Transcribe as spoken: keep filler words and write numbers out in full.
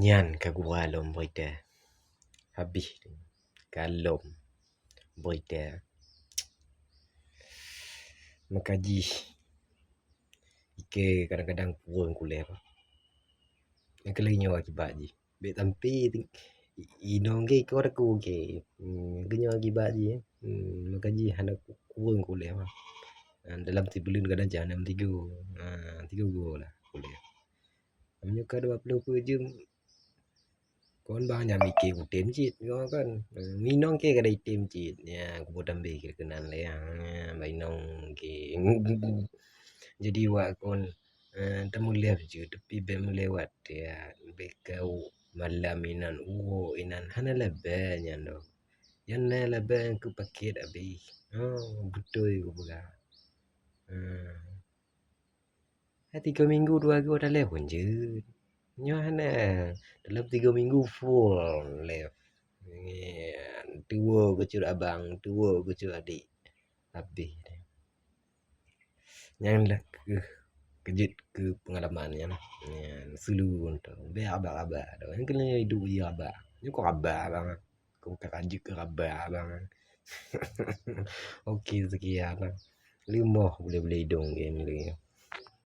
Nyan ka gura lom berita. Habéh ka lom berita. Maka jih ike kadang-kadang kureueng kuleh. Nyang keu lheueh nyoe akibat jih. Bèk sampai inong ke ikot aku ke. Hmm, keu nyoe akibat jih. Hmm, maka jih hana kureueng kuleh mah. Ha, dalam sibuleuen kadang jih hana tigo. Ha, tigo go lah kuleh. Meunyoe ka dua ploh peuet jeuem, kon bah nyan miké kutem cit, nyoe kan. Inong ke kadang item cit. Ya, kuboh tambah ke keunan lé. Ha, bah inong ke. Jadi wak kon, eh, tamulèh jeuet, tapi bèk meulewat. Ya, bèk keu malam inan, uroe inan, hana laba nyan doh. Nyang na laba keu paket abéh. Oh, beutôi kupeugah. Hmm. Hai tiga minggu dua go talèpon jeuet. Nyoe hana. Dalam tiga minggu full live. Tuwo keucut abang, tuwo keucut adik. Habéh deh. Nyan lah keuh keujeuet keu peungalaman nyan. Nyan seulu untuk. Bèk aba-aba dah. Nyang keuneuk idup jih aba. Nyoe kok aba abang. Kok ka jeuet keu aba abang. Oke, sekian. Leumoh boleh-boleh idong game lagi.